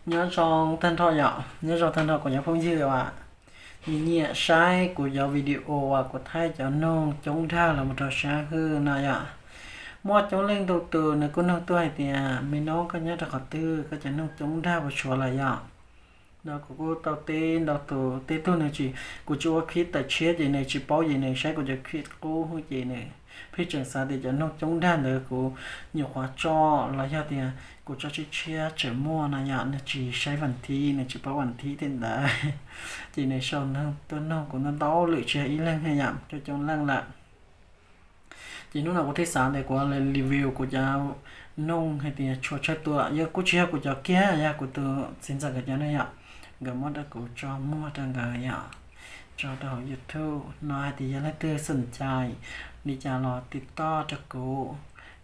Nyob zoo tag nrho yom, nyob zoo tag nrho kuv cov phooj ywg uas nyiam saib kuv cov video uas kuv thaij cov noog coob dag los mus rau sab hwj no yom. Muaj coob leej ntau tus nws kuj nug tuaj hais tias, me noob, koj nyob rau qhov twg, koj cov noog coob dag puas tshuav lawm yom? No kuv kuj tau teb ntau tus, tej tug nws tsis, kuv tsis ua clip tawm tshiab ces nws tsis paub, ces nws saib kuv cov clip qub ces nws pheej tseem xav tias cov noog coob dag ntawd kuv nyuam qhuav tso los yog tias kuv tso tshiab tshiab tseem muaj no yom, nws tsis saib vas thib, nws tsis paub vas thib tej ntawd. Ces nws sau tuaj noog kuv ntau ntau lwm tsis yog ib leeg yom, coob coob leej lawm. Ces hnub no kuv thiaj xav tias kuv review kuv cov noog hais tias tshuav tsawg tus, yog kuj tsis yog kuv cov kiag, yog kuv tus txiv ntxawm nkawd cov no yom, nkawd muab rau kuv tso muag rau nkawd yom, tso rau hauv YouTube no hais tias yog leej twg xom cai li cas los tiv toj rau kuv,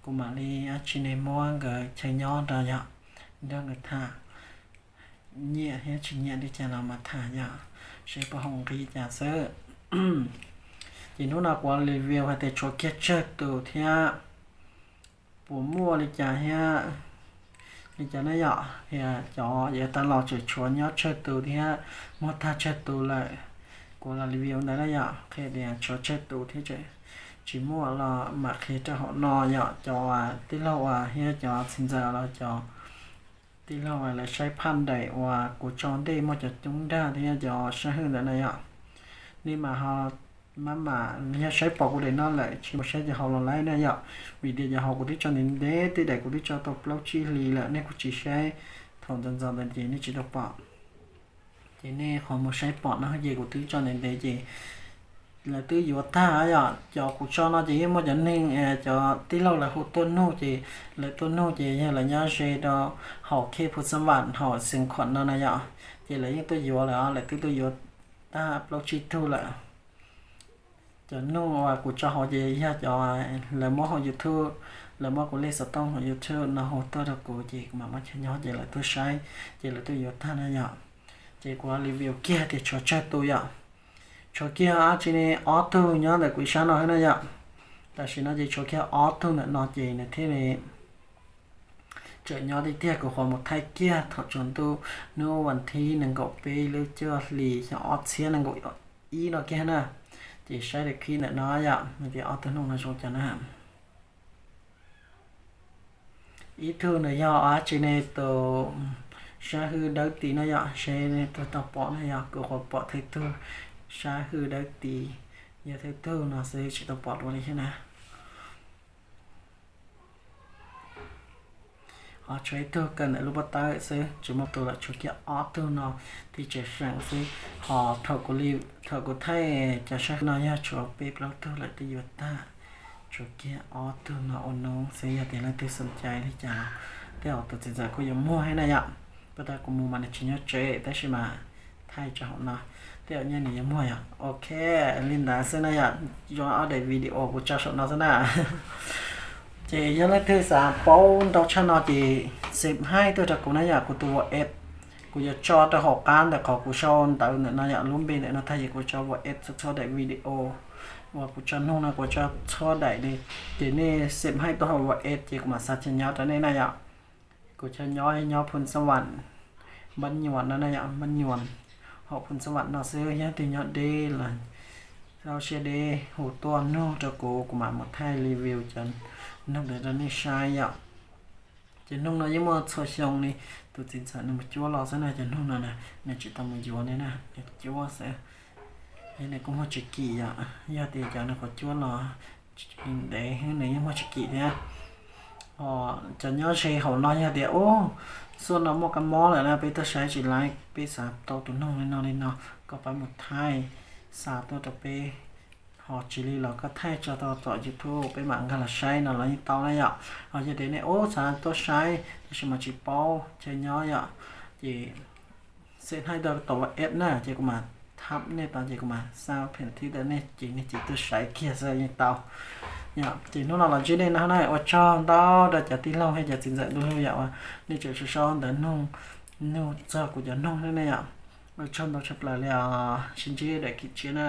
kuv mam li tsis ne muab nkawd chaw nyob rau yom, nrog nkawd tham, nyiam thiab tsis nyiam li cas los mas tham yom, seb puas haum nqi cas xwb. Ces hnub no kuv review hais tias tshuav kiag tsawg tus thiab puas muaj li cas thiab li cas na yom, cov yav tas los tseem tshuav nyob tsawg tus thiab muab tag tsawg tus lawm. Kuv los review ntawd na yom, qhia tias tshuav tsawg tus thiab tseem tsis muaj los mam qhia rau hauv no yom, cov tij laug uas thiab cov txiv ntxawm los cov tij laug lawv saib phaj daim uas kuv tso ntej muaj cov coob dag thiab cov sab hwj ntawd na yom. Nej mam ho, mam mam yog saib pom kuv daim no lawm tsis mus saib cov hauv los laib na yom, vim tias cov hauv kuv twb tso ntev ntev, tej daim kuv twb tso tau plaub tsib hlis lawm, nej kuj tsis saib, thaum ntxov ntxov ntawd ces nej tsis tau pom. Ces nej qhov mus saib pom no ces kuv twb tso ntev ntev ces lawv twb yuav tag yom. Cov kuv tso no ces yeej muaj cov neeg, cov tij laug lawv hu tuaj nug ces lawv tuaj nug ces yog lawv nyob ze rau hauv khej Phu Xab Vam hauv Xeev Khuam no na yom, ces lawv yeej tuaj yuav lawm, lawv twb tuaj yuav tag plaub tsib tug lawm. Cov noog uas kuv tso hauv ces yog cov lawv muab hauv YouTube, lawv muab kuv lej xov tooj hauv YouTube no hu tuaj rau kuv ces kuv mam muab chaw nyob ces lawv tuaj saib, ces lawv tuaj yuav tag na yom. Ces kuv review kiag tias tshuav tsawg tus yom. Tshuav kiag dab tsi ne, ob tug nyob ntawm kuv ib sab no xwb na yom. Tam sim no ces tshuav kiag ob tug ntawm no ces nws thiaj li tseem nyob tiag tiag, kuv qhuav mus thaij kiag thaum tsaus ntuj hnub vas thib nees nkaum peb lub cuaj hlis xyoo ob txhiab nees nkaum ib no kiag na. Ces saib daim clip ntawm no yom, nws tias ob tug noog no zoo cas na. Ib tug nws yog dab tsi ne, tus sab hwj dawb tid no yom, seb nej tau pom na yom, kuv qhuav pom thawj tug sab hwj dawb tid, yog thawj tug no xwb tsis tau pom dua li thiab na. Ho tshuav ib tug kaw ntawm lub pob tawb xwb, tsis muaj tus lawm, tshuav kiag ob tug no thiaj tseem seem xwb. Ho thaum kuv thaij cov sab hwj no yog tshuav peb plaub tug lawm twb yuav tag, tshuav kiag ob tug no ua noob xwb, yog tias leej twg xom cai li cas los tej zaum tus txiv ntxawm kuj yuav muag thiab na yom. Puag ta kuv mus mas nws tsis nyob tsev tab sis mas thaij tso hauv no, tej zaum nyob nws yuav muag yom. Ok, li ntawd xwb na yom, zoo ob daim video kuv tso saum no xwb na. Ces yog leej twg xav paub ntau tshaj no ces xa haij tuaj rau kuv na yom, kuv tus WhatsApp kuv yuav tso rau hauv qab ntawm qhov kuv sau ntawv ntawm no yom, lub npe ntawm no tag ces kuv tso WhatsApp txhua txhua daim video uas kuv tso noog no kuv tso txhua daim li. Ces nej xa haij tuaj hauv WhatsApp ces kuv mam xa chaw nyob rau nej na yom. Kuv chaw nyob nyob Phu Xab Vam, Npab Nyuam no na yom, Npab Nyuam, hauv Phu Xab Vam no xwb, yog twg nyob deb los txhob siab deb hu tuaj nug rau kuv, kuv mam mus thaij review cov noog ntawd rau nej saib yom. Cov noog no yeej muaj txhua xyoo li, tus txiv ntxawm nws mus cuab los xwb na, cov noog no na, nws tsis tau mus yuav li na, nws cuab xwb. Yog nws kuj muaj tsis kim yom, yog tias cov nws qhuav cuab los ntev nws yeej muaj tsis kim thiab. Cov nyob ze hauv no yog tias, ub, xuaj no muaj kab mob lawm na, peb tuaj saib tsis laib, peb xav tau tus noog li no li no, koj pab mus thaij, xa tuaj rau peb. Ho tsis li los koj thaij tso tau tom YouTube peb mam nkag los saib no los yeej tau na yom. Ho yog tias nej ub xav tuaj saib tab sis mas tsis paub chaw nyob yom, ces xa haij tuaj tom WhatsApp na, ces kuv mam thab nej tau, ces kuv mam xa pheem thib rau nej ces nej cia tuaj saib kiag xwb yeej tau. Ces hnub no los ntsib nej no na, ua tsaug ntau rau cov tij laug thiab cov txiv ntxawm ntu hlub yom, uas nej tseem sau sau ntawv nug, nug txog kuv cov noog ne yom. Ua tsaug ntau tshaj plaws li os, sib ntsib daim clip tshiab na.